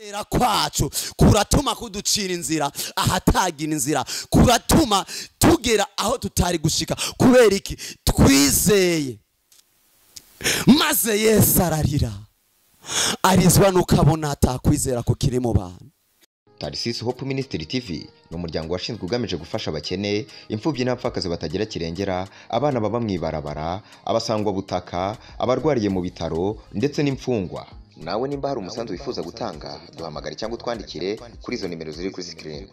Era kwacu kuratuma kuducira inzira ahatagira inzira, kuratuma tugera aho tutari gushika. Kubera iki? Twizeye. Maze Yesu ararira, arizwa nukabona atakwizera ko kiri mu bantu. Tarsis Hope Ministry TV ni umuryango washinzwe ugamije gufasha abakene, imfubyi n'abapfakazi batagira kirengera, abana baba mu ibarabara, abasangwa butaka, abarwariye mu bitaro ndetse n'imfungwa. Nawe nimba hari umusanzu wifuza gutanga, duhamagare cyangwa utwandikire kuri izo nimero ziri kuri screen.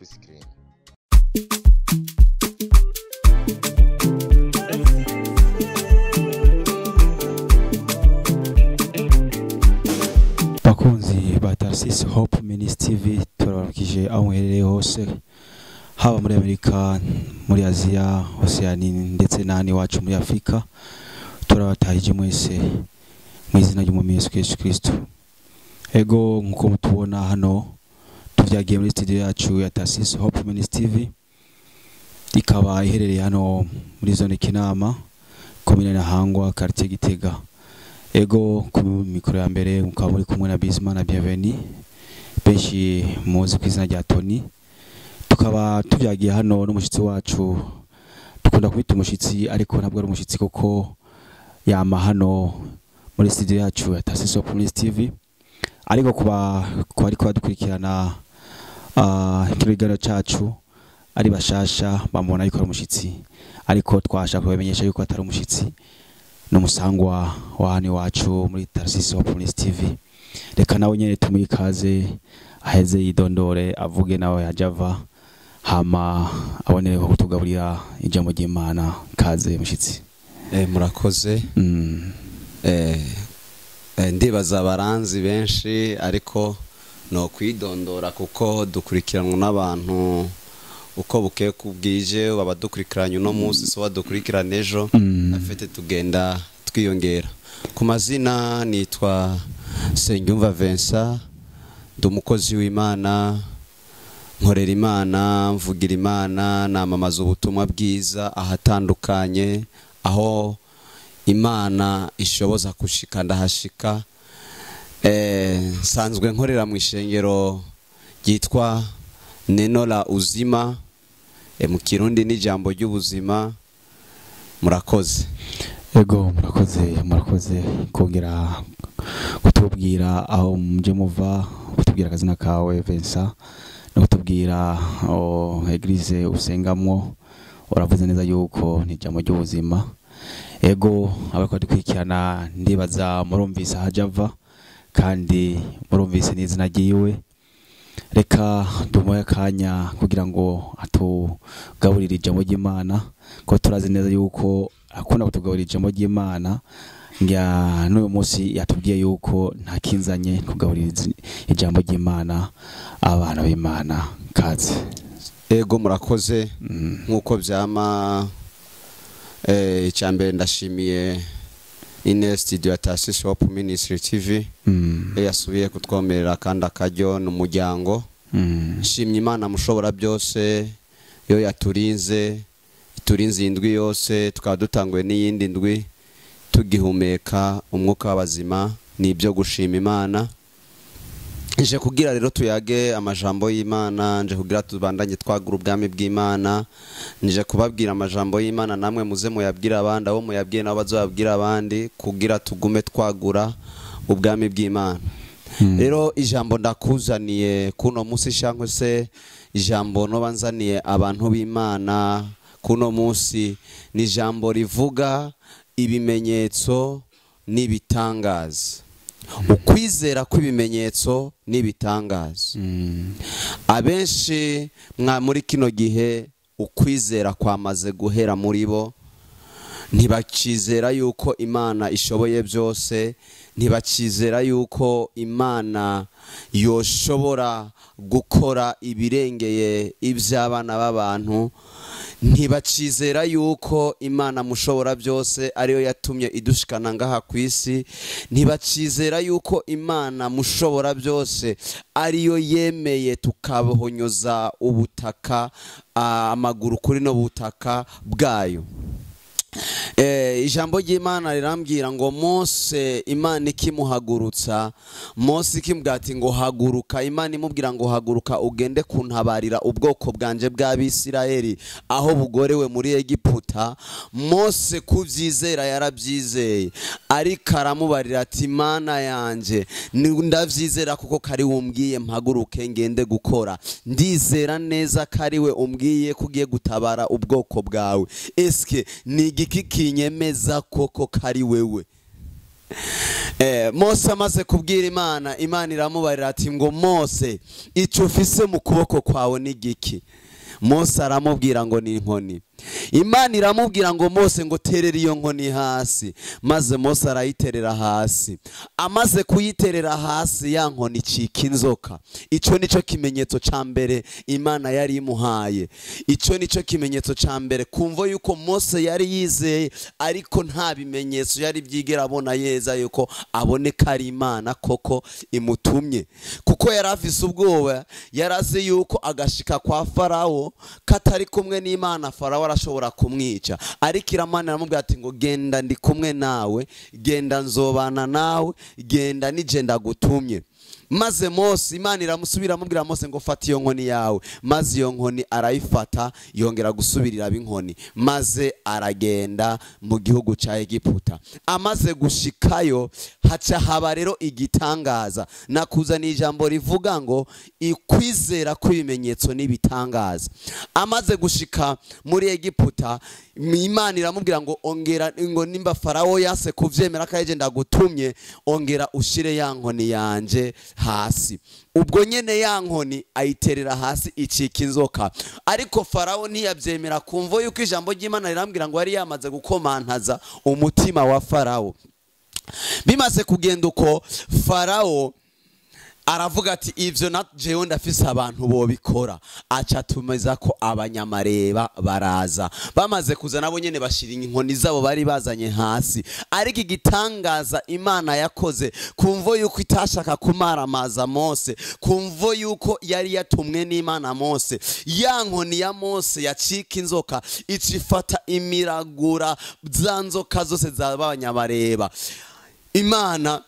Bakunzi ba Tarsis Hope Ministry TV, turababwije aho muherereye hose, haba muri Amerika, muri Aziya, Oceania ndetse n'ahandi iwacu muri Afrika. Turabatahije mwese mu izina ry'Umwami Yesu Kristo. Ego nkuko mutubona hano tuvyagiye muri studio yacu ya Tarsis Hope Ministry TV, ikaba iherereye hano muri zone Kinama, komine Ntahangwa, quartier Gitega. Ego ku mikoro ya mbere mukaba muri kumwe na Bizimana Bienvenue, benshi muzi ku izina rya Tony. Tukaba tuvyagiye hano n'umushitsi wacu, dukunda kwita umushitsi ariko ntabwo ari umushitsi kuko yama hano muri studio yacu ya Tarsis Hope Ministry TV. Ariko kuba ariko badukurikirana ikiganiro cacu ari bashasha bamubona yuko ari umushitsi, ariko twashaka kubamenyesha yuko atari umushitsi, n'umusangwa wa hano iwacu muri Tarsis Hope Ministry TV. Reka nawe nyene tumuhe ikaze aheze yidondore, avuge nawe yajava, hama abonereho kutugaburira ijambo ry'Imana. Kaze mushitsi. Murakoze. Ndibaza abaranzi benshi ariko no kwidondora kuko dukurikiranwa n'abantu uko bukeye kubwije, abadukurikiranye uno munsi so badukurikirana ejo, afite tugenda twiyongera. Ku mazina nitwa Nsengiyumva Vincent, ndi umukozi w'Imana, nkorera Imana, mvugira Imana, namamaza ubutumwa bwiza ahatandukanye aho Imana ishoboza kushika ndahashika. Nsanzwe nkorera mu ishengero ryitwa Neno la Uzima, mu Kirundi ni ijambo ry'ubuzima. Murakoze. Ego murakoze, murakoze kongera kutubwira aho muje muva, kutubwira akazina kawe Vincent, no kutubwira eglise usengamwo. Uravuze neza yuko ni ijambo ry'ubuzima. Ego abariko dukurikirana ndibaza murumvise ahajava kandi murumvise n'izina ryiwe. Reka tumuhe akanya kugira ngo atugaburire ijambo ry'Imana, ko turazi neza yuko akunda kutugaburira ijambo ry'Imana. N'uyu munsi yatubwiye yuko nta kinzanye kugaburira ijambo ry'Imana abana b'Imana. Kaze. Ego murakoze. Nkuko vyama, icyambere ndashimiye ine studio ya Tarsis Hope Ministry TV yasubiye kutwomerera kandi akaryo n'umuryango. Nshimye Imana mushobora byose yo yaturinze, iturinze indwi yose, tukaba dutanguye n'iyindi ndwi tugihumeka umwuka w'abazima. Ni ibyo gushima Imana. Nje kugira rero tuyage amajambo y'Imana, nje kugira tubandanye twagura ubwami bw'Imana, nje kubabwira amajambo y'Imana namwe muze muyabwira abandi, abo muyabwiye nabo bazobabwira abandi, kugira tugume twagura ubwami bw'Imana. Rero ijambo ndakuzaniye kuno munsi, cyangwa se ijambo nobanzaniye abantu b'Imana kuno munsi, ni ijambo rivuga ibimenyetso n'ibitangaza. Ukwizera kw'ibimenyetso n'ibitangaza. Abenshi mwa muri kino gihe ukwizera kwamaze guhera muri bo, ntibakizera yuko Imana ishoboye byose, ntibakizera yuko Imana yoshobora gukora ibirengeye iby'abana b'abantu, ntibakizera yuko Imana mushobora byose ariyo yatumye idushikana ngaha ku isi, ntibakizera yuko Imana mushobora byose ariyo yemeye tukabahonyoza ubutaka, amaguru kuri no butaka bwayo. Ijambo ry'Imana rirambwira ngo Mose Imana ikimuhagurutsa, Mose ikimubwira ati ngo haguruka, Imana imubwira ngo haguruka ugende kuntabarira ubwoko bwanje bw'Abisirayeli aho bugorewe muri Egiputa. Mose kuvyizera yarabyizeye, ariko aramubarira ati Imana yanje ndavyizera kuko kari umbwiye mpaguruke ngende gukora, ndizera neza kariwe umbwiye kugiye gutabara ubwoko bwawe, eske ni igiki kinyemeza koko kari wewe? Mose amaze kubwira Imana, Imana iramubarira ati ngo Mose ico ufise mu kuboko kwawe ni giki? Mose aramubwira ngo ni inkoni. Imana iramubwira ngo Mose ngo terera iyo nkoni hasi, maze Mose arayiterera hasi. Amaze kuyiterera hasi ya nkoni icika inzoka. Ico nico kimenyetso ca mbere Imana yari imuhaye. Ico nico kimenyetso ca mbere kumvo yuko Mose yari yizeye, ariko nta bimenyetso yari byigera abona yeza yuko aboneka ari Imana koko imutumye, kuko yari afise ubwoba, yarazi yuko agashika kwa Farao katari kumwe n'Imana Farao arashobora kumwica. Ariko Imana iramubwira ati ngo genda ndi kumwe nawe, genda nzobana nawe, genda nije ndagutumye. Maze Mose Imana iramusubira amubwira Mose ngo fata iyo nkoni yawe, maze iyo nkoni arayifata yongera gusubirira inkoni, maze aragenda mu gihugu ca Egiputa. Amaze gushikayo haca haba rero igitangaza. Nakuzaniye ijambo rivuga ngo ikwizera kw'ibimenyetso n'ibitangaza. Amaze gushika muri Egiputa Imana iramubwira ngo ongera, ngo nimba Farao yase kuvyemera kaje ndagutumye, ongera ushire ya nkoni yanje hasi. Ubwo nyene ya nkoni ayiterera hasi icika inzoka. Ariko Farao ntiyabyemera kumvo yuko ijambo ry'Imana rirambwira ngo yari yamaze gukomantaza umutima wa Farao. Bimaze kugenda uko Farao aravuga ati ivyo na jewe ndafise abantu bobikora, aca tumeza ko abanyamareba baraza. Bamaze kuza nabo nyene bashira inkoni zabo bari bazanye hasi. Ariko igitangaza Imana yakoze kumvo yuko itashaka kumaramaza Mose, kumvo yuko yari yatumwe n'Imana Mose, ya nkoni ya Mose yacika inzoka icifata imiragura za nzoka zose z'abanyamareba. Imana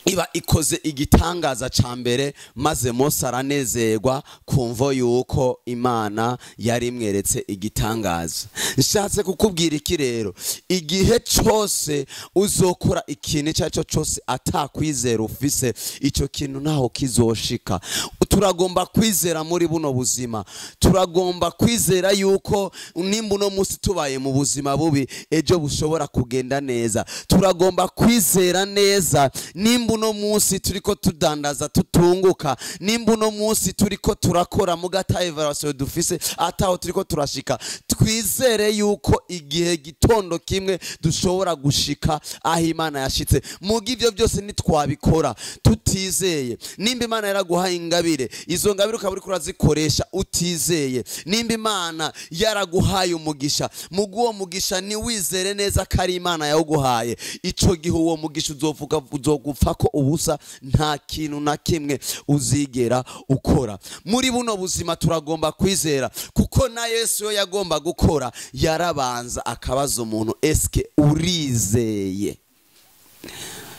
iba ikoze igitangaza ca mbere, maze Mose aranezerwa kumvo yuko Imana yari imweretse igitangaza. Nshatse kukubwira iki rero, igihe cyose uzokora ikintu icyo aricyo cyose atakwizera ufise, icyo kintu naho kizoshika. Turagomba kwizera muri buno buzima, turagomba kwizera yuko nimba uno munsi tubaye mu buzima bubi ejo bushobora kugenda neza. Turagomba kwizera neza nimba uno munsi turiko tudandaza tutunguka, nimba uno munsi turiko turakora mugata evaluation dufise ataho turiko turashika, twizere yuko igihe gitondo kimwe dushobora gushika aho Imana yashitse. Muga ivyo byose nitwabikora tutizeye, nimba Imana yaraguhaye ingabire, izo ngabire ukaba uriko urazikoresha utizeye, nimba Imana yaraguhaye umugisha, muga uwo mugisha ni wizere neza ko ari Imana yawuguhaye, ico gihe uwo mugisha uzovuga uzogupfa ko ubusa, nta kintu na kimwe uzigera ukora. Muri buno buzima turagomba kwizera, kuko na Yesu yo yagomba gukora yarabanza akabaza umuntu, eske urizeye?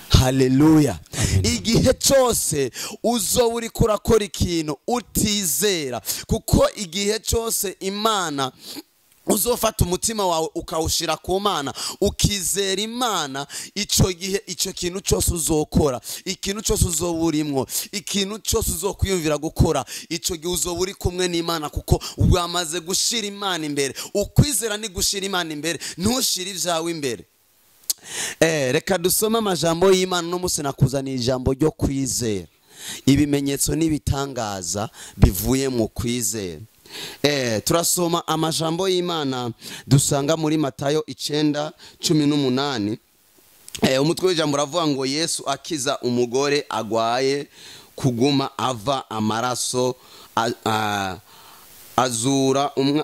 Haleluya. Igihe cyose uzoba uriko urakora ikintu utizera, kuko igihe cyose Imana uzofata umutima wawe ukawushira ku Mana, ukizera Imana, ico gihe ico kintu cyose uzokora, ikintu cyose uzoburimwo, ikintu cyose uzokwiyumvira gukora, ico gihe uzoba uri kumwe n'Imana, kuko wamaze gushira Imana imbere. Ukwizera ni gushira Imana imbere, ntushira ivyawe imbere. Reka dusome amajambo y'Imana. No munsi nakuzaniye ijambo ryo kwizera, ibimenyetso n'ibitangaza bivuye mu kwizera. Turasoma amajambo y'Imana dusanga muri Matayo 9:18. Umutwe w'ijambo uravuga ngo Yesu akiza umugore agwaye kuguma ava amaraso,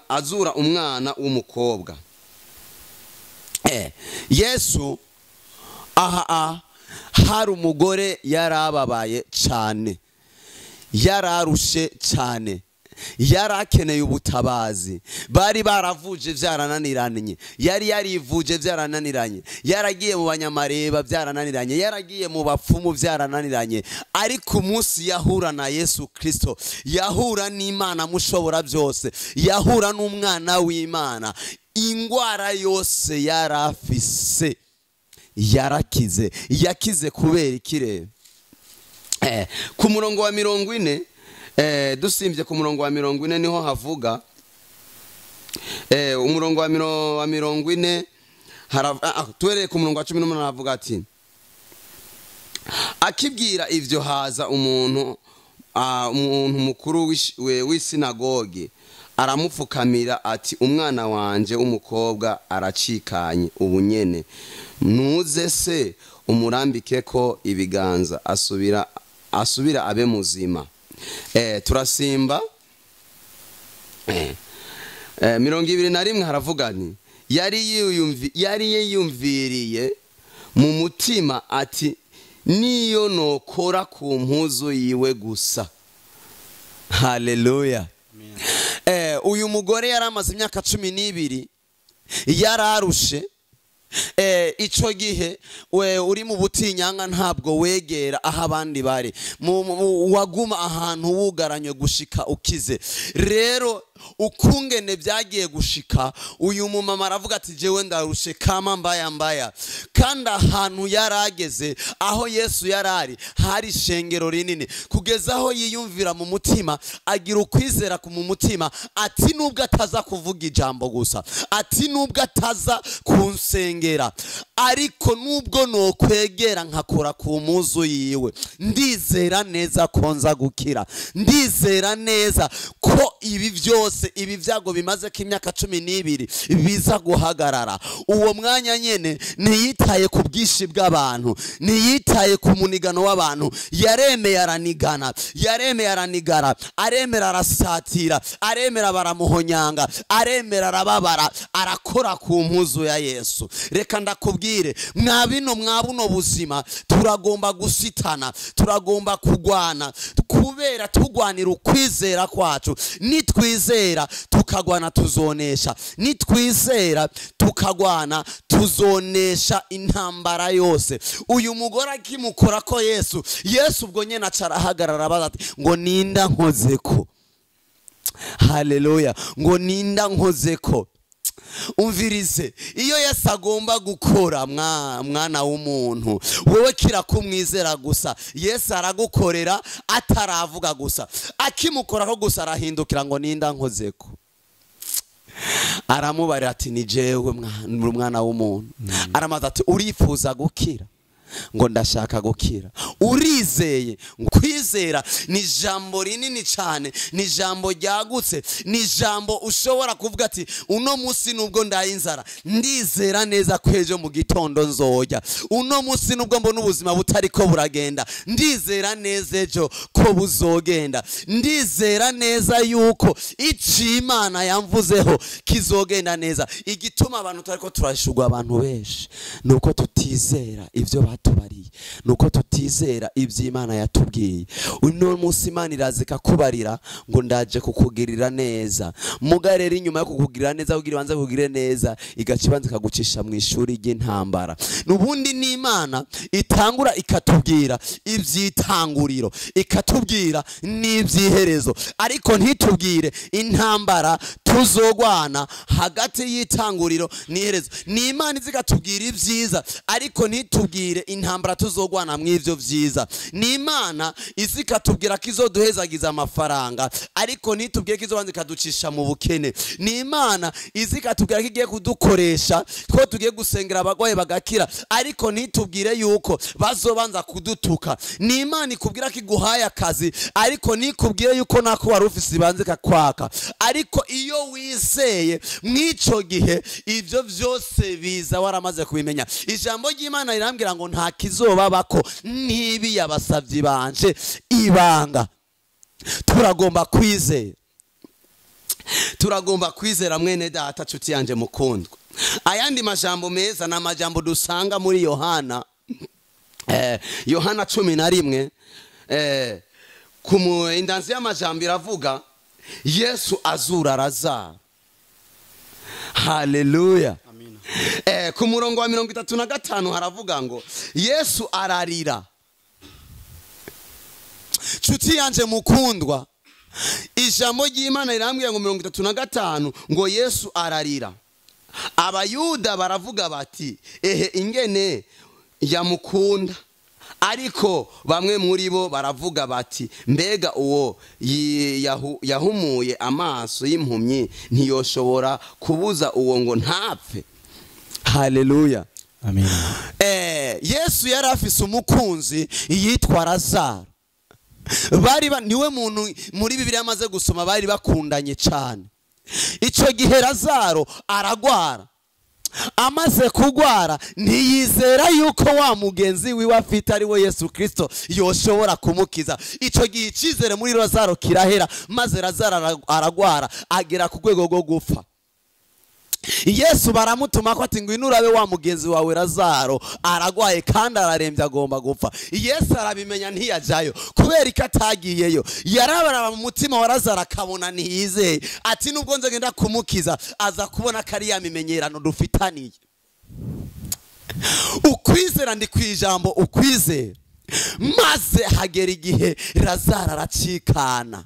azura umwana w'umukobwa. Yesu aha hari umugore yarababaye cyane, yararushe cyane. Yarakeneye ubutabazi. Bari baravuje byarananiranye, yari yarivuje byarananiranye, yaragiye mu banyamareba byarananiranye, yaragiye mu bapfumu byarananiranye. Ariko umunsi yahura na Yesu Kristo, yahura n'Imana mushobora byose, yahura n'umwana w'Imana, ingwara yose yarafise yarakize. Yakize kubera ikire. Ku murongo wa 40, dusimbye ku murongo wa 40 niho havuga, umurongo wa 40, tuhereye ku murongo wa 18 havuga ati: akibwira ivyo haza umuntu mukuru w'isinagogi aramupfukamira ati: umwana wanje w'umukobwa aracikanye ubunyene, nuze se umurambike ko ibiganza asubira abe muzima. Turasimba 21 haravuga nti: yari yiyumviriye mu mutima ati: niyo nokora ku mpuzu yiwe gusa. Haleluya. Uyu mugore yari amaze imyaka 12 yararushe. Ico gihe we uri mu butinyanga ntabwo wegera aho abandi bari, waguma ahantu wugaranywe gushika ukize. Rero ukungene byagiye gushika, uyu mumama aravuga ati: jewe ndarushe kama mbaya mbaya. Kandi ahantu yarageze aho Yesu yarari hari ishengero rinini, kugeza aho yiyumvira mu mutima, agira ukwizera ku mutima ati: nubwo ataza kuvuga ijambo gusa, ati nubwo ataza kunsengera, ariko nubwo nokwegera nkakora ku muzu yiwe, ndizera neza ko nza gukira, ndizera neza ko ibi byose, ibi byago bimaze ko imyaka 12 biza guhagarara. Uwo mwanya nyene ntiyitaye ku bwishi bw'abantu, ntiyitaye ku munigano w'abantu, yaremeye aranigana, yaremeye aranigara, aremera arasatira, aremera baramuhonyanga, aremera arababara, arakora ku mpuzu ya Yesu. Reka ndakubwire, mwabino mwabuno buzima turagomba gusitana, turagomba kugwana, kubera tugwanira ukwizera kwacu. Nitwizera tukagwana tuzonesha, nitwizera tukagwana tuzonesha intambara yose. Uyu mugore akimukora ko Yesu, Yesu ubwo nyene acarahagarara abaza ati: ngo ninda nkozeko. Haleluya, ngo ninda nkozeko. Umvirize, iyo Yesu agomba gukora mwana w'umuntu, wewe kira kumwizera gusa, Yesu aragukorera ataravuga gusa. Akimukoraho gusa arahindukira ngo ninda nkozeko. Aramubarira ati: ni jewe mwana w'umuntu. Aramaza ati: urifuza gukira? Ngo ndashaka gukira. Urizeye? Kwizera ni jambo rinini cyane, ni jambo ryagutse, ni jambo ushobora kuvuga ati: uno munsi nubwo ndaye inzara, ndizera neza ko ejo mu gitondo nzojya. Uno munsi nubwo mbona ubuzima butari ko buragenda, ndizera neza ejo ko buzogenda. Ndizera neza yuko ici Imana yamvuzeho kizogenda neza. Igituma abantu tariko turashugwa abantu benshi nuko tutizera ivyo batubariye, nuko tutizera iby'Imana yatubwiye. Uno munsi Imana irazika kubarira ngo ndaje kukugirira neza. Muga rero inyuma yo kukugirira neza, kugira ibanze kugirire neza, igaca ibanza ikagucisha mu ishuri ry'intambara. Nubundi n'Imana itangura ikatubwira iby'itanguriro, ikatubwira n'iby'iherezo, ariko ntitubwire intambara tuzogwana hagati y'itanguriro n'iherezo. N'Imana izikatubwira ibyiza, ariko ntitubwire intambara tuzogwana mw'ivyo vyiza. N'Imana izikatubwira ko izoduhezagiza amafaranga, ariko ntitubwire ko izobanza ikaducisha mu bukene. N'Imana izikatubwira ko igiye kudukoresha, ko tugiye gusengera abagwaye bagakira, ariko ntitubwire yuko bazobanza kudutuka. N'Imana ikubwira ko iguhaye akazi, ariko ntikubwire yuko nako wari ufise ibanze ikakwaka. Ariko iyo wizeye mw'ico gihe, ivyo vyose biza waramaze kubimenya. Ijambo ry'Imana rirambwira ngo nta kizobabako ntibi yabasavyi banje ibanga. Turagomba kwizera, turagomba kwizera mwene data nshuti yanje mukundwa. Ayandi majambo meza na majambo dusanga muri Yohana, Yohana 11, ku indanzi y'amajambo iravuga Yesu azura Lazaro. Haleluya. Ku murongo wa 35 haravuga ngo Yesu ararira. Nshuti yanje mukundwa, ijambo ry'Imana rirambwira ngo 35 ngo Yesu ararira. Abayuda baravuga bati ehe ingene yamukunda, ariko bamwe muri bo baravuga bati mbega uwo yahumuye amaso y'impumyi ntiyoshobora kubuza uwo ngo ntapfe. Haleluya. Amen. Yesu yari afise umukunzi yitwa Lazaro. Bari niwe muntu muri Bibiliya amaze gusoma bari bakundanye cyane. Ico gihe Lazaro aragwara. Amaze kugwara ntiyizera yuko wa mugenzi wiwe afite ari we Yesu Kristo yoshobora kumukiza. Ico gihe icizere muri Lazaro kirahera, maze Lazaro aragwara agera ku rwego rwo gupfa. Yesu baramutuma ko ati ngwino urabe wa mugenzi wawe Lazaro aragwaye kandi ararembye agomba gupfa. Yesu arabimenya ntiyajayo. Kubera ko atagiyeyo, yarabaraba mu mutima wa Lazaro akabona ntiyizeye, ati nubwo nze ngenda kumukiza aza kubona ko ari ya mimenyerano dufitaniye. Ukwizera ndi kwijambo ukwizera. Maze hagera igihe Lazaro aracikana.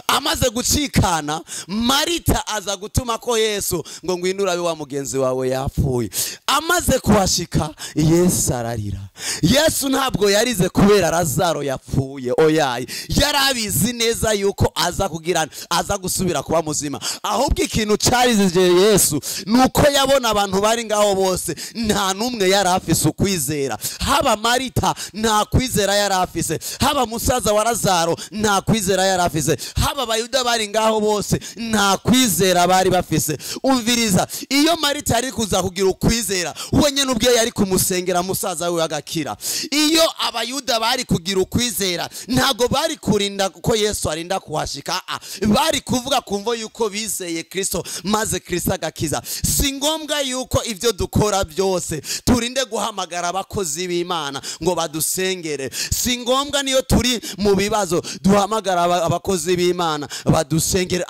Amaze gucikana, Marita aza gutuma ko Yesu ngo ngwino urabe wa mugenzi wawe yapfuye. Amaze kuhashika, Yesu ararira. Yesu ntabwo yarize kubera Lazaro yapfuye, oyaye. Yarabizi neza yuko aza kugira aza gusubira kuba muzima. Ahubwo ikintu cyarizije Yesu nuko yabona abantu bari ngaho bose nta numwe yarafise ukwizera. Haba Marita nta kwizera yarafise, haba musaza wa Lazaro nta kwizera yarafise, haba Abayuda bari ngaho bose nta kwizera bari bafise. Umviriza, iyo Marita yari kuza kugira ukwizera, wenyene ubwe yari kumusengera musaza we agakira. Iyo Abayuda bari kugira ukwizera, ntago bari kurinda ko Yesu arinda kuhashika, bari kuvuga kumvo yuko bizeye Kristo maze Kristo agakiza. Si ngombwa yuko ivyo dukora byose turinde guhamagara abakozi b'Imana ngo badusengere. Si ngombwa niyo turi mu bibazo duhamagara abakozi b'Imana badusengere.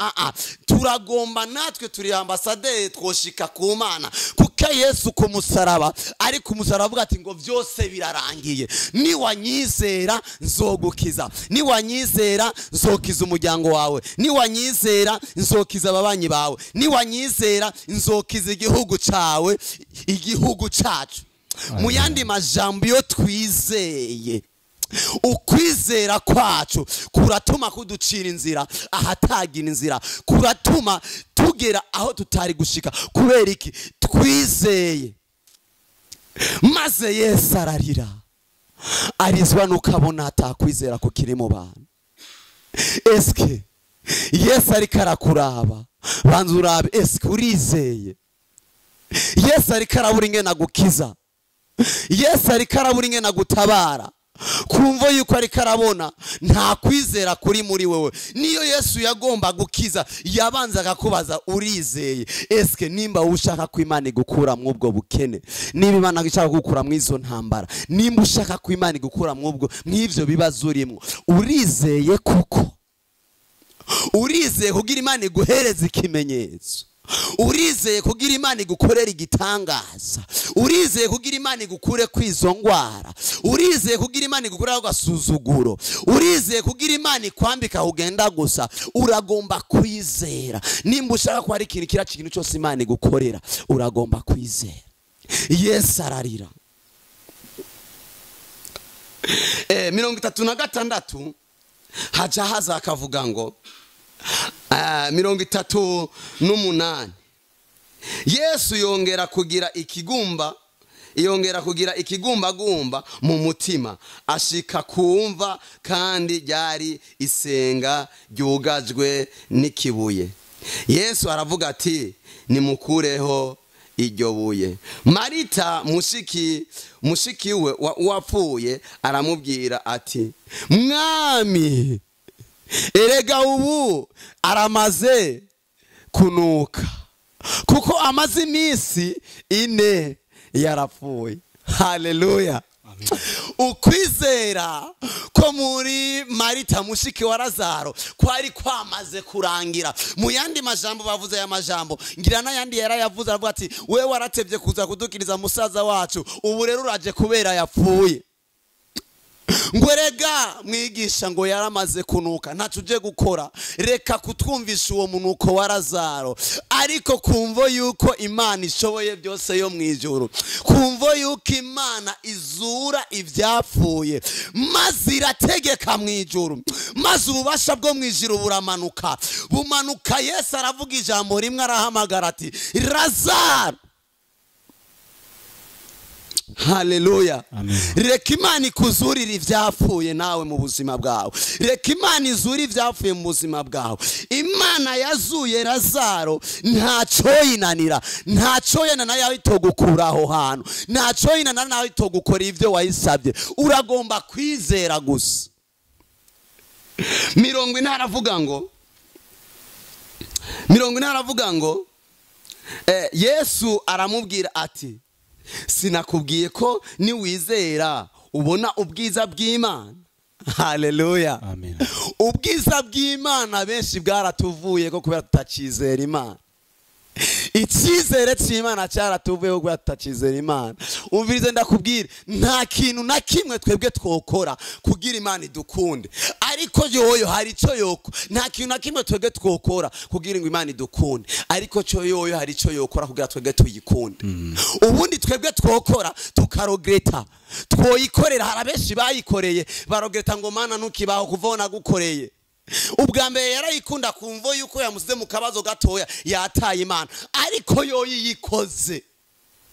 Turagomba natwe turi ambasaderi twoshika ku Mana, kuko Yesu ku musaraba ari ku musaraba avuga ati ngo byose birarangiye, niwanyizera nzogukiza, niwanyizera nzokiza umuryango wawe, niwanyizera nzokiza ababanyi bawe, niwanyizera nzokiza igihugu cyawe, igihugu cyacu. Mu yandi majambo, iyo twizeye, ukwizera kwacu kuratuma kuducira inzira ahatagira inzira, kuratuma tugera aho tutari gushika. Kubera iki? Twizeye. Maze Yesu ararira, arizwa nukabona atakwizera kukiri mu bantu. Eske Yesu ariko arakuraba, banza urabe, eske urizeye? Yesu ariko arabura ingene agukiza, Yesu ariko arabura ingene agutabara. Kumvo yuko ariko arabona nta kwizera kuri muri wewe. Niyo Yesu yagomba gukiza, yabanza akakubaza urizeye? Eske nimba ushaka ko Imana igukura mwubwo bukene, niba Imana ishaka gukura mwizo ntambara, nimba ushaka ko Imana igukura mwubwo mwivyo bibazo urimo, urizeye? Kuko urizeye kugira Imana iguhereze ikimenyetso, urizeye kugira Imana igukorera igitangaza, urizeye kugira Imana igukure kwizo ngwara, urizeye kugira Imana igukure agasuzuguro, urizeye kugira Imana ikwambika ugenda gusa. Uragomba kwizera. Nimba ushaka ko hari ikintu kira kintu cyose Imana igukorera, uragomba kwizera. Yesu ararira. 36 haja haza akavuga ngo 38 Yesu yongera kugira ikigumba, yongera kugira ikigumbagumba mu mutima, ashika kumva kandi ryari isenga ryugajwe n'ikibuye. Yesu aravuga ati nimukureho iryo buye. Marita mushiki we wapfuye aramubwira ati mwami, erega ubu aramaze kunuka, kuko amaze iminsi 4 yarapfuye. Haleluya. Ukwizera ko muri Marita mushiki wa Lazaro kwari kwamaze kurangira. Mu yandi majambo bavuze aya majambo, ngira n'ayandi yarayavuze, aravuga ati wewe waratevye kuza kudukiriza musaza wacu, ubu rero uraje kubera yapfuye. Ngwerega mwigisha ngo yaramaze kunuka, ntaco uje gukora, reka kutwumvisha uwo munuko wa Lazaro. Ariko kumvo yuko Imana ishoboye byose yo mwijuru, kumvo yuko Imana izura ivyapfuye, maze irategeka mwijuru, maze ububasha bwo mwijuru buramanuka, bumanuka. Yesu aravuga ijambo rimwe, arahamagara ati Lazaro. Haleluya. Reka Imana ikuzurira ivyapfuye nawe mu buzima bwawe. Reka Imana izure ivyapfuye mu buzima bwawe. Imana yazuye Lazaro, ntaco yinanira, ntaco yanana yawe itogukura aho hantu, ntaco yinanira nawe itogukora ivyo wayisabye. Uragomba kwizera gusa. 40 aravuga ngo Yesu aramubwira ati sinakubwiye ko niwizera ubona ubwiza bw'Imana. Haleluya. Amen. Ubwiza bw'Imana benshi bwaratuvuye ko kubera tutacizera Imana. Icyizere cy'Imana cyaratuvuye ko kubera tutacizera Imana. Umvirize ndakubwira, nta kintu na kimwe twebwe twokora kugira Imana idukunde, ariko yoyo hari ico yoko. Nta kintu na kimwe twebwe twokora kugira ngo Imana idukunde, ariko cyo yoyo hari ico yokora kugira twebwe tuyikunde. Ubundi twebwe twokora tukarogreta, twoyikorera. Hari abenshi bayikoreye barogreta ngo Mana ntukibaho kuva nagukoreye. Ubwa mbere yarayikunda kumvo yuko yamusize mu kabazo gatoya, yataye Imana, ariko yoyo yikoze.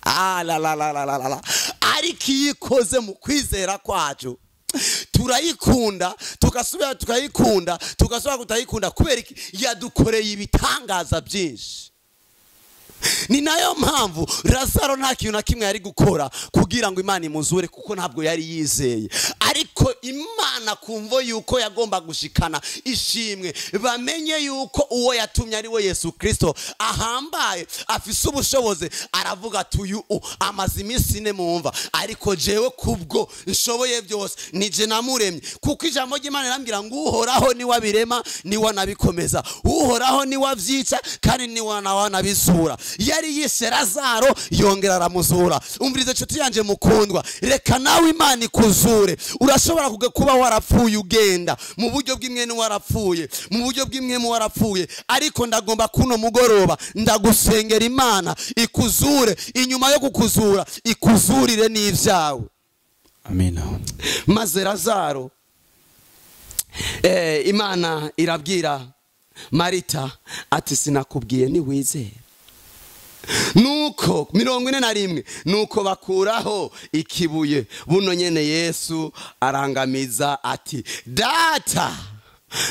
La la la la la la. Ariko yikoze mu kwizera kwacu, turayikunda, tugasubira tukayikunda, tugasubira kutayikunda, kubera iki? Yadukoreye ibitangaza byinshi. Ni nayo mpamvu Lazaro nta kintu na kimwe yari gukora kugira ngo Imana imuzure, kuko ntabwo yari yizeye. Ariko Imana kumvo yuko yagomba gushikana ishimwe, bamenye yuko uwo yatumye ari we Yesu Kristo ahambaye, afise ubushobozi, aravuga ati uyu amaze iminsi ine mumva, ariko jewe kubwo nshoboye byose nije namuremye. Kuko ijambo ry'Imana rirambwira ngo Uhoraho niwe abirema, niwe anabikomeza, Uhoraho niwe avyica, kandi niwe anabizura. Yari yishe Lazaro yongera aramuzura. Umvirize nshuti yanje mukundwa, reka nawe Imana ikuzure. Urashobora kuba warapfuye ugenda mu buryo bw'imwe, warapfuye mu buryo bw'imwe, warapfuye, ariko ndagomba kuno mugoroba ndagusengera Imana ikuzure. Inyuma yo kukuzura ikuzurire n'ivyawe. Amina. Maze Lazaro, Imana irabwira Marita ati sinakubwiye niwizera. Nuko 41 nuko bakuraho ikibuye, buno nyene Yesu arangamiza ati Data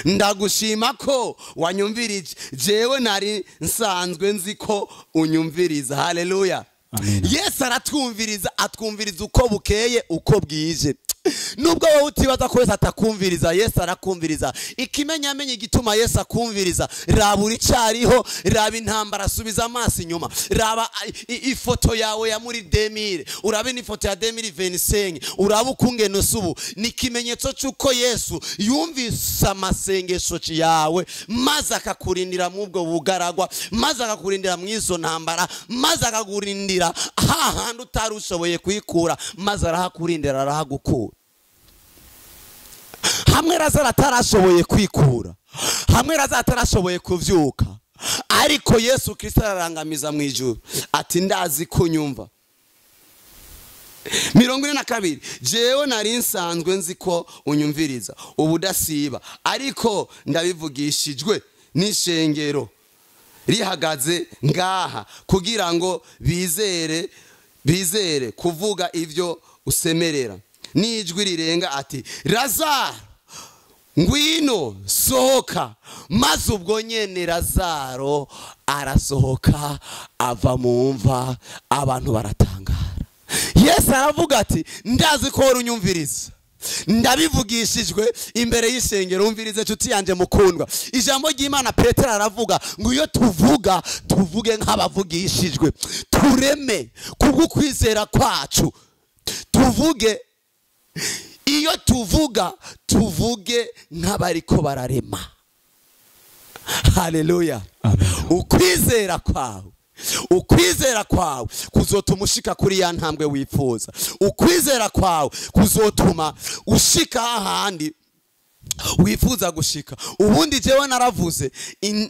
ndagushima ko wanyumvirije, jewe nari nsanzwe nzi ko unyumviriza. Haleluya. Yesu aratwumviriza, atwumviriza uko bukeye uko bwije. Nubwo wowe utibaza ko Yesu atakumviriza, Yesu arakumviriza. Ikimenyamenye igituma Yesu akumviriza, raba uricariho, raba intambara, subiza amaso inyuma, raba ifoto yawe ya muri 2000, urabe n'ifoto ya 2025, urabe ukungene usubu. Ni ikimenyetso cy'uko Yesu yumvise amasengesho yawe, maze akakurindira mu bwo bugaragwa, maze akakurindira mu izo ntambara, maze akakurindira hahandi utari ushoboye kwikura, maze arahakurindira, arahagukura. Hamwe Lazaro atarashoboye kwikura, hamwe Lazaro atarashoboye kuvyuka, ariko Yesu Kristo ararangamiza mu ijuru ati ndazi kunyumva. 42 jewe nari nsanzwe nzi ko unyumviriza ubudasiba, ariko ndabivugishijwe n'ishengero rihagaze ngaha kugira ngo bizere kuvuga ivyo usemerera. N'ijwi rirenga ati Lazaro ngwino sohoka. Maze ubwo nyene Lazaro arasohoka ava mu mva, abantu baratangara. Yesu aravuga ati ndazi ko unyumviriza, ndabivugishijwe imbere y'ishengero. Umvirize nshuti yanje mukundwa, ijambo ry'Imana Petero aravuga ngo iyo tuvuga tuvuge nk'abavugishijwe, tureme kubwo kwizera kwacu, tuvuge Iyo tuvuga tuvuge nk'abariko bararema. Haleluya. Ukwizera kwawe, ukwizera kwawe kuzotuma ushika kuri ya ntambwe wifuza. Ukwizera kwawe kuzotuma ushika ahandi wifuza gushika. Ubundi jewe naravuze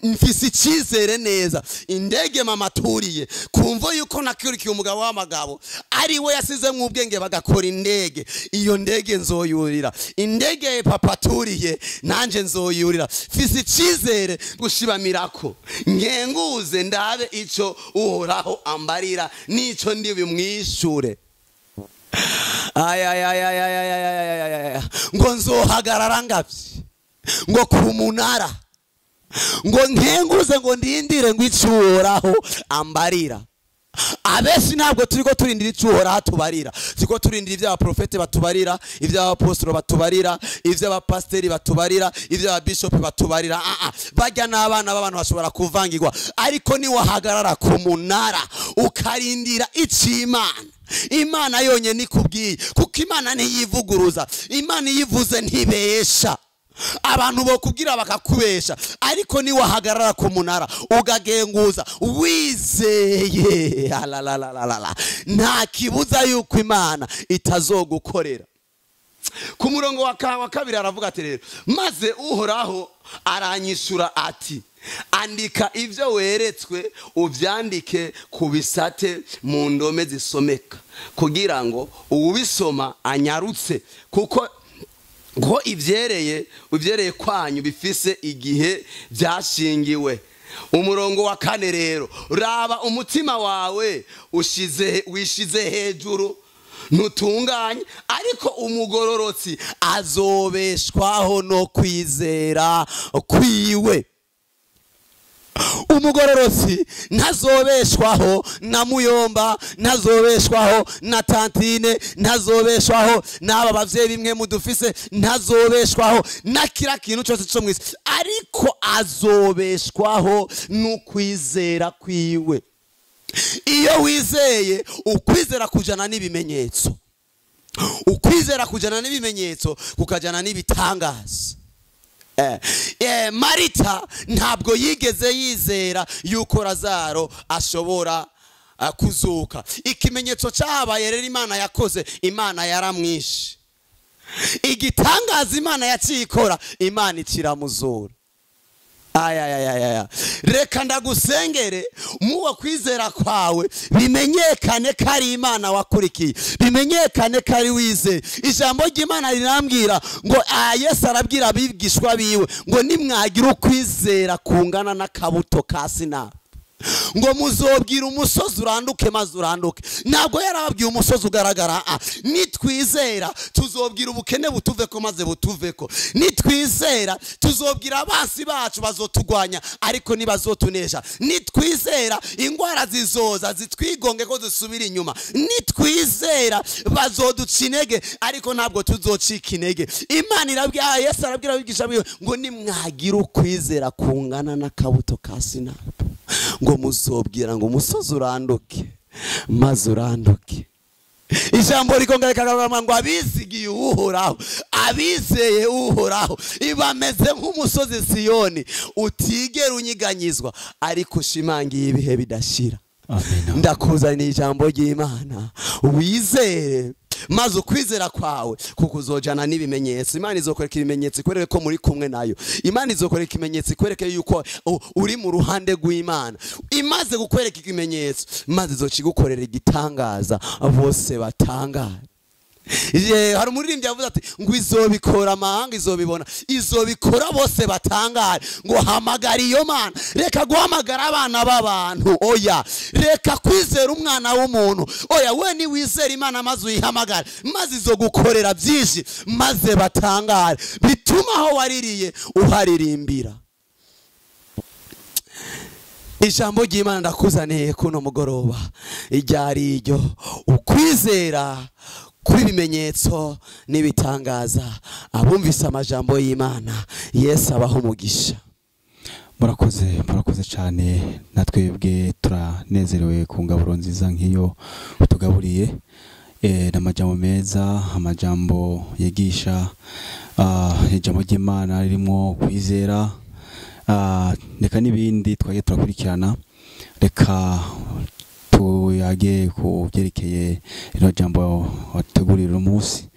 mfise icyizere neza, indege mama turiye kumva yuko nakurikiye umugabo w'amagabo ari we yasize mu ubwenge bagakora indege, iyo ndege nzoyurira. Indege papa turiye nanje nzoyurira. Mfise icyizere gushibamirako, ngenguze ndabe ico Uhoraho ambarira nico ndi bimwishure. Ay. Ngo nzohagarara ngavye, ngo kumunara, ngo nkenguze, ngo ndindire ngo ico Uhoraho ambarira. Abenshi ntabwo turiko turindira ico Uhoraho atubarira, turiko turindira ivyo abaprofete batubarira, ivyo abapostolo batubarira, ivyo abapasteri batubarira, ivyo ababishopi batubarira. Bajya n'abana b'abantu bashobora kuvangirwa, ariko ni wahagarara ku munara ukarindira ico Imana, Imana yonyene ikubwiye, kuko Imana ntiyivuguruza, Imana iyivuze ntibesha. Abantu bokubwira bakakubesha, ariko ni wahagarara ku munara ugagenguza wizeye, alalalalala, nta kibuza yuko Imana itazogukorera. Ku murongo wa kabiri aravuga ati rero, maze Uhoraho aranyishura ati andika ivyo weretswe uvyandike ku bisate mu ndome zisomeka, kugira ngo uwubisoma anyarutse, kuko ngo ivyereye kwanyu bifise igihe byashingiwe. Umurongo wa kane rero, raba umutima wawe wishize hejuru ntutunganye, ariko umugororotsi azobeshwaho no kwizera kwiwe. Umugororotsi ntazobeshwaho na muyomba, ntazobeshwaho na tantine, ntazobeshwaho n'aba bavyeyi bimwe mudufise, ntazobeshwaho na kira kintu cyose cyo mwisi, ariko azobeshwaho n'ukwizera kwiwe. Iyo wizeye, ukwizera kujana n'ibimenyetso, ukwizera kujana n'ibimenyetso kukajana n'ibitangaza. Marita ntabwo yigeze yizera yuko Lazaro ashobora kuzuka. Ikimenyetso cyabaye rero Imana yakoze, Imana yaramwishe. Igitangaza Imana yakikora, Imana ikiramuzura. Ayayayaya, reka ndagusengere muwo kwizera kwawe bimenyekane ko ari Imana wakurikiye, bimenyekane ko ari wizeye. Ijambo ry'Imana rirambwira ngo Yesu arabwira abigishwa biwe ngo nimwagira ukwizera kungana n'akabuto ka sinapi, ngo muzobwira umusozi uranduke maze uranduke. Ntabwo yarababwiye umusozi ugaragara. Nitwizera tuzobwira ubukene butuveko maze butuveko. Nitwizera tuzobwira abansi bacu bazotugwanya ariko nibazotunesha. Nitwizera ingwara zizoza zitwigonge ko dusubira inyuma. Nitwizera bazoduca intege ariko ntabwo tuzocika intege. Imana irabwira, Yesu arabwira abigisha biwe ngo nimwagira ukwizera kungana n'akabuto ka sinapi, ngo muzobwira ngo umusozi uranduke maze uranduke. Ijambo rikongereka ngo abizigiye Uhoraho, abizeye Uhoraho ibameze nk'umusozi Siyoni utigera unyiganyizwa ariko ushimangiye ibihe bidashira. Ndakuzaniye ijambo ry'Imana, wizere maze ukwizera kwawe kukuzojana n'ibimenyetso. Imana izokwereka ibimenyetso ikwereke ko muri kumwe nayo. Imana izokwereka ikimenyetso ikwereke yuko uri mu ruhande rw'Imana. Imaze gukwereka ikimenyetso maze izocigukorera igitangaza bose batangara. Hari umuririmbyi yavuze ati ngo izobikora amahanga izobibona, izobikora bose batangare. Ngo hamagara iyo Mana. Reka guhamagara abana b'abantu, oya. Reka kwizera umwana w'umuntu, oya. We ni wizera Imana maze uyihamagare, maze izogukorera byinshi maze batangare, bituma aho waririye uharirimbira. Ijambo ry'Imana ndakuzaniye kuno mugoroba iryari iryo ukwizera kw'ibimenyetso n'ibitangaza. Abumvise amajambo y'Imana, Yesu abaho umugisha. Murakoze, murakoze cyane. Natwebwe turanezerewe ku ngaburo nziza nk'iyo utugaburiye. N'amajambo meza, amajambo yigisha ijambo ry'Imana ririmo kwizera, reka n'ibindi twagiye turakurikirana. Reka tuyage ku byerekeye rino jambo wategurira uno munsi.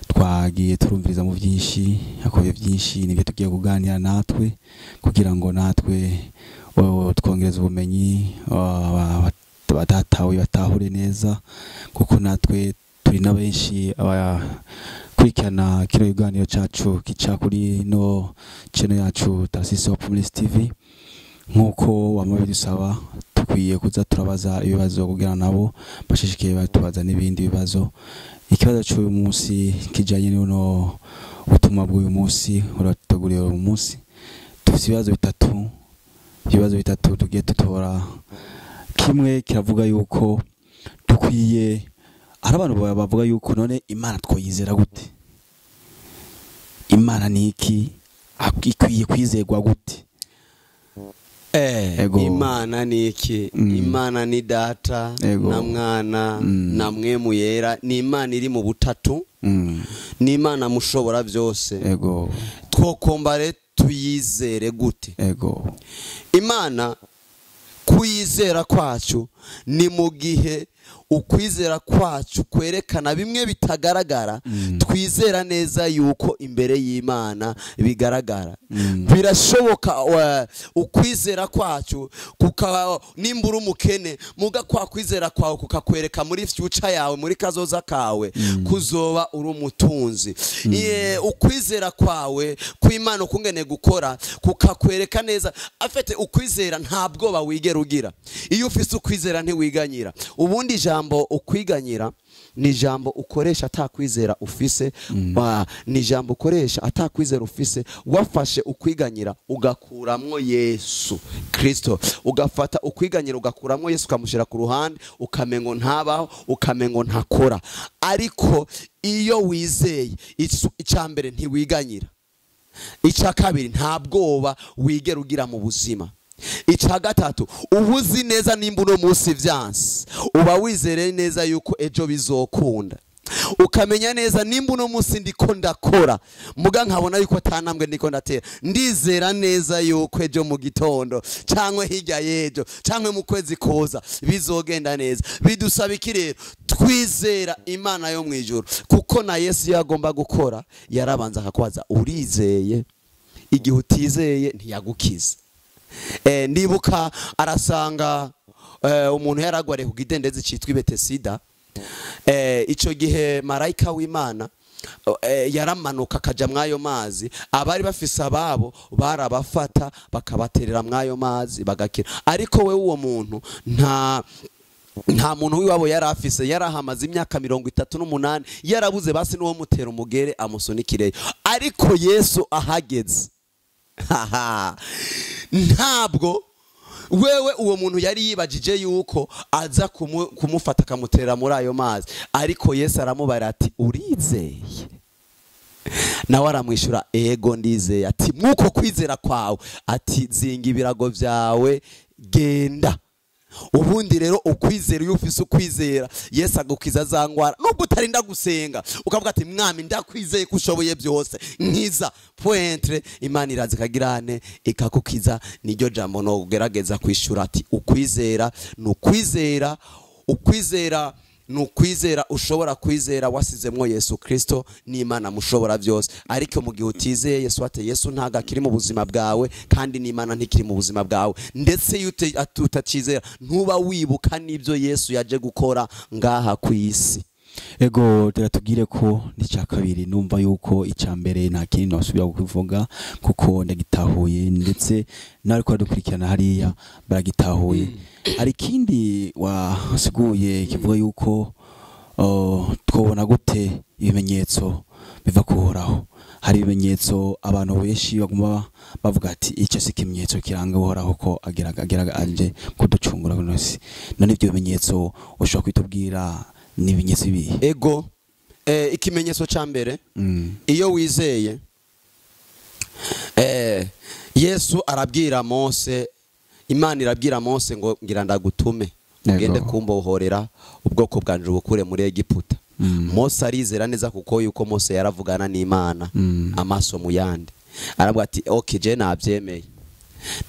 Twagiye turumviriza mu byinshi, akoye byinshi nibyo tugiye kuganira natwe kugira ngo natwe twongereze ubumenyi, badatawe batahure neza, kuko natwe turi na benshi abakurikirana kino kiganiro cacu kica kuri no channel yacu Tarsis Hope Ministry TV. Nkuko wama bidusaba, tukwiye kuza turabaza ibibazo kugira nabo bashishikaye batubaza n'ibindi bibazo. Ikibazo cy'uyu munsi kijanye n'uno butumwa bw'uyu munsi urateguriye uyu munsi, dufite ibibazo bitatu. Ibibazo bitatu tugiye tutora. Kimwe kiravuga yuko dukwiye, hari abantu bavuga yuko none Imana twoyizera gute? Imana ni iki? Ikwiye kwizerwa gute? Imana ni iki? Imana ni data na mwana na mwemu yera. Ni Imana iri mu butatu, ni Imana mushobora byose. Twokombare tuyizere gute? Imana kuyizera kwacu ni mu gihe ukwizera kwacu kwerekana bimwe bitagaragara, twizera neza yuko imbere y'Imana bigaragara. Birashoboka ukwizera kwacu kukaba nimbura umukene, muga kwa kwizera kwawe kukakwereka muri future yawe, muri kazoza kawe kuzoba uri umutunzi. Ukwizera kwawe kw'Imana ukungene gukora kukakwereka neza. Afete ukwizera nta bwoba wigera ugira. Iyo ufise ukwizera ntiwiganyira. Ubundi jambo ukwiganyira ni jambo ukoresha atakwizera ufise, ni jambo ukoresha atakwizera ufise. Wafashe ukwiganyira ugakuramwo Yesu Kristo, ugafata ukwiganyira ugakuramwo Yesu ukamushira ku ruhande, ukamengo ntabaho, ukamengo ntakora. Ariko iyo wizeye, icambere ntiwiganyira, icya kabiri nta bwoba wigera ugira mu buzima, icya gatatu ubuzi neza nimba uno munsi vyanse, uba wizereye neza yuko ejo bizokunda. Ukamenya neza nimba uno munsi ndiko ndakora, muga nkabona yuko atanambwe ndiko ndatera, ndizera neza yuko ejo mu gitondo cyangwa hirya y'ejo cyangwa mu kwezi koza bizogenda neza. Bidusaba iki rero? Twizera Imana yo mu ijuru, kuko na Yesu yagomba gukora yarabanza akakubaza urizeye. Igihe utizeye ntiyagukiza. Ndibuka arasanga umuntu yaragwariye ku kidendezi citwa Betesida. Ico gihe marayika w'Imana yaramanuka akaja mwayo mazi, abari bafise ababo barabafata bakabaterera mwayo mazi bagakira. Ariko we uwo muntu nta muntu w'iwabo yarafise, yarahamaze imyaka 38 yarabuze basi n'uwo mutera umugere amusunikireyo. Ariko Yesu ahageze, ntabwo wewe uwo muntu yari yibajije yuko aza kumufata akamutera muri ayo mazi, ariko Yesu aramubara ati urizeye? Nawe aramwishyura ego ndizeye. Ati mwuko kwizera kwawe, ati zinga ibirago byawe genda. Ubundi rero ukwizera, iyo ufise ukwizera Yesu agukiza za ngwara, nubwo utarinda gusenga ukavuga ati mwami ndakwizeye ko ushoboye byose, nkiza pointre, Imana iraza ikagirane ikakukiza. Niryo jambo no kugerageza kwishura ati ukwizera ni ukwizera, ukwizera ni ukwizera ushobora kwizera wasizemwo Yesu Kristo n'Imana mushobora byose. Ariko mu gihe utizeye Yesu, ate Yesu ntago akiri mu buzima bwawe, kandi n'Imana ntikiri mu buzima bwawe. Ndetse iyo utacizera ntuba wibuka n'ibyo Yesu yaje gukora ngaha ku isi. Ego turatubwire ko n'icya kabiri, numva yuko icya mbere nta kintu nasubira kuvuga kuko ndagitahuye, ndetse n'ariko dukurikirana hariya baragitahuye. Hari ikindi wasiguye kivuga yuko twobona gute ibimenyetso biva kuhoraho. Hari ibimenyetso abantu benshi baguma bavuga ati icyo si ikimenyetso kiranga uhoraho ko agira anje kuducungura kunosi. None ibyo bimenyetso ushobora kwitubwira ni ibimenyetso bihe? Ego ikimenyetso ca mbere, iyo wizeye Yesu arabwira Mose, Imana irabwira Mose ngo ngira ndagutume Ugende kumbohorera ubwoko bwanje ubukure muri Egiputa. Mose arizera neza kuko yuko Mose yaravugana n'Imana amaso mu yandi. Aravuga ati okay je navyemeye.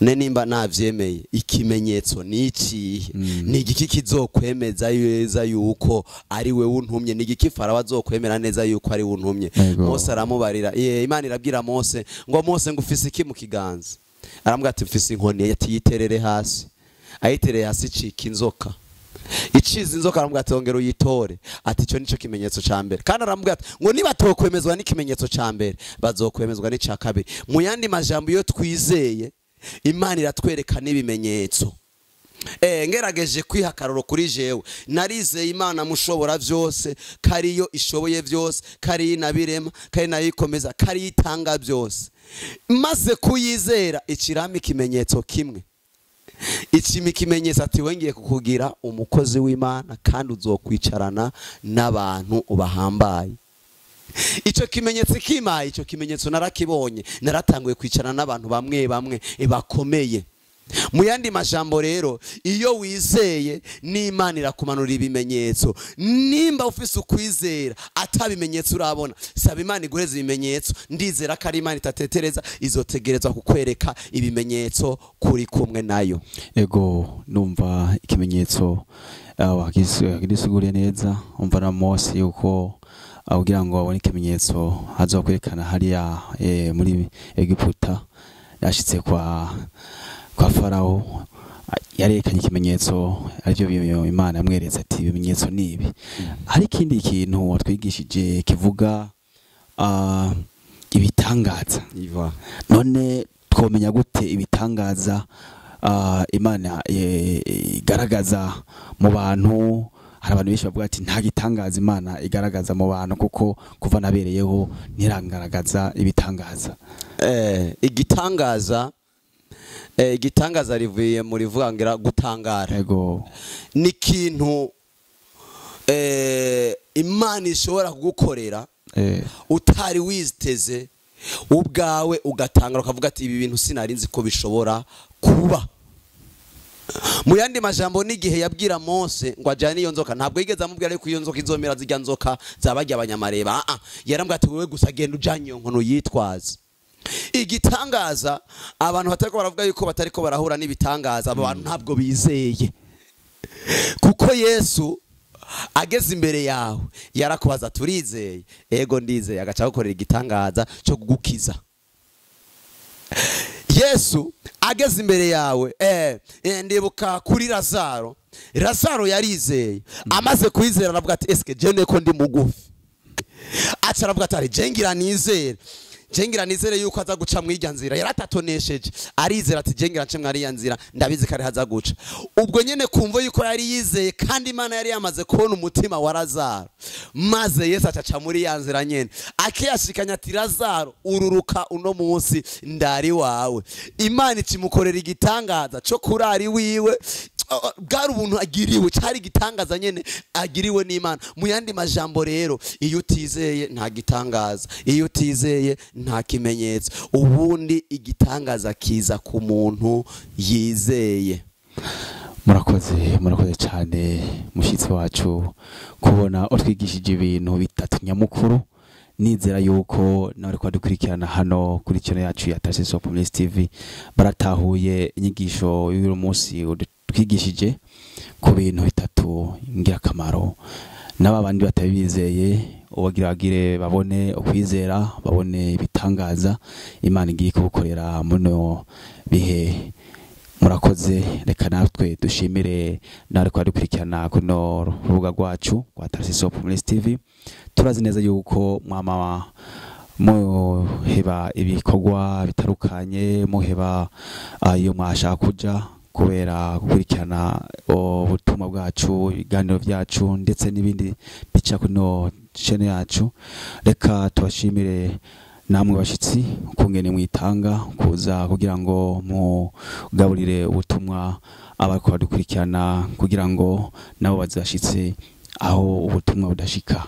Ne nimba navyemeye ikimenyetso ni ikihe? Ni igiki kizokwemeza neza yuko ari we untumye? Ni igiki Farawo azokwemera neza yuko ari we untumye? Mose aramubarira. Imana irabwira Mose ngo Mose ngo ufise iki mu kiganza? Aramubwira ati mfise inkoni. Ati yiterere hasi. Ayitereye hasi icika inzoka. Iciza inzoka aramubwira ati ongera uyitore. Ati icyo nico kimenyetso ca mbere. Kandi aramubwira ati ngo niba tokwemezwa n'ikimenyetso ca mbere bazokwemezwa n'ica kabiri. Mu yandi majambo iyo twizeye Imana iratwereka n'ibimenyetso. Ngerageje kwiha akaroro kuri jewe, narizeye Imana mushobora byose, kariyo ishoboye byose, kari inabirema, kari nayikomeza, kari itanga byose. Maze kuyizera ikirama ikimenyetso kimwe. Ikimi kimenyetso ati wengiye kukugira umukozi w'Imana kandi uzokwicarana n'abantu ubahambaye. Ico kimenyetso kimaye, ico kimenyetso narakibonye, naratanguye kwicarana n'abantu bamwe bamwe bakomeye. Mu yandi majambo rero iyo wizeye n'Imana irakumanura ibimenyetso. Nimba ufise ukwizera atabimenyetso urabona, saba Imana iguheze ibimenyetso. Ndizera ko ari Imana itatetereza, izotegerezwa kukwereka ibimenyetso kuri kumwe nayo. Ego numva ikimenyetso wagisiguriye neza. Umva na Mose yuko kugira ngo abone ikimenyetso azokwerekana hariya muri Egiputa, yashitse kwa Farao yarekanye ikimenyetso arivyo Imana yamweretse ati ibimenyetso nibi. Hari ikindi kintu watwigishije kivuga ibitangaza. None twomenya gute ibitangaza Imana igaragaza mu bantu? Hari abantu benshi bavuga ati nta gitangaza Imana igaragaza mu bantu kuko kuva nabereyeho ntirangaragaza ibitangaza. Igitangaza igitangaza rivuye muri vugangira gutangara. Ego ni kintu Imana ishobora kugukorera utari wiziteze ubwawe, ugatangara ukavuga ati ibi bintu sinari nzi ko bishobora kuba. Mu yandi majambo n'igihe yabwira Mose ngo ajyane iyo nzoka, ntabwo yigeze amubwira yuko iyo nzoka izomera zijya nzoka zabajya abanyamareba. Yarambwira ati wewe gusa genda ujanye iyo nkono yitwaze. Igitangaza abantu batariko baravuga yuko batariko barahura n'ibitangaza, abo bantu ntabwo bizeye. Kuko Yesu ageze imbere yawe yarakubaza turizeye? Ego ndizeye. Agaca gukorera igitangaza cyo kugukiza. Yesu ageze imbere yawe, ndibuka kuri Lazaro. Lazaro yarizeye, amaze kwizera aravuga ati eske je ko ndi mugufi. Aca aravuga ati je ngira nizere, jengira nizere yuko aza guca mw'ijya nzira. Yaratatonesheje arizera ati jengira nce mwariya nzira, ndabizi kare haza guca. Ubwo nyene kumva yuko yari yizeye kandi Imana yari yamaze kubona umutima wa Lazaro, maze Yesu acaca muri ya nzira nyene akiyashikanya ati Lazaro ururuka uno munsi ndari wawe. Imana ikimukorera igitangaza cyo kurari wiwe. Bwari ubuntu agiriwe, cyari gitangaza nyene agiriwe n'Imana. Mu yandi majambo rero iyo utizeye nta gitangaza, iyo utizeye nta kimenyetso. Ubundi igitangaza kiza ku muntu yizeye. Murakoze, murakoze cyane mushitsi wacu kubona utwigishije ibintu bitatu nyamukuru. Nizera yuko nawe kwa dukurikirana hano kuri channel yacu ya Tarsis Hope Ministry TV baratahuye inyigisho y'uyu munsi twigishije ku bintu bitatu ngirakamaro. N'aba bandi batabizeye ubagira bagire babone ukwizera, babone ibitangaza Imana igiye kubukorera muno bihe. Murakoze, reka natwe dushimire nawe kwa dukurikirana kuno rubuga rwacu rwa Tarsis Hope Ministry TV. Turazi neza yuko mwama muheba ibikorwa bitarukanye, muheba iyo mwashaka kuja kubera gukurikirana ubutumwa bwacu, ibiganiro byacu ndetse n'ibindi bica kuno chaîne yacu. Reka tubashimire namwe bashitsi ukungene mwitanga kuza kugira ngo mugaburire ubutumwa abariko badukurikirana kugira ngo nabo bazashitse aho ubutumwa budashika.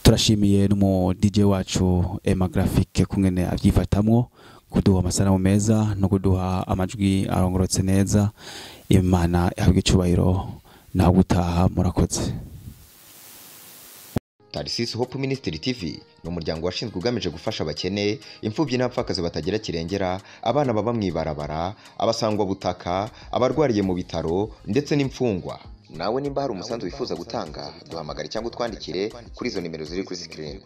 Turashimiye n'umu DJ wacu Emma Graphic kungene avyifatamwo kuduha amasanamu meza no kuduha amajwi arongorotse neza. Imana ihabwe icubahiro. Naho gutaha, murakoze. Tarisisi Hope Ministry TV ni umuryango washinzwe ugamije gufasha abakene, imfubyi n'abapfakazi batagira kirengera, abana baba mu ibarabara, abasangwabutaka, abarwariye mu bitaro ndetse n'imfungwa. Nawe nimba hari umusanzu wifuza gutanga, duhamagare cyangwa utwandikire kuri izo nimero ziri kuri screen.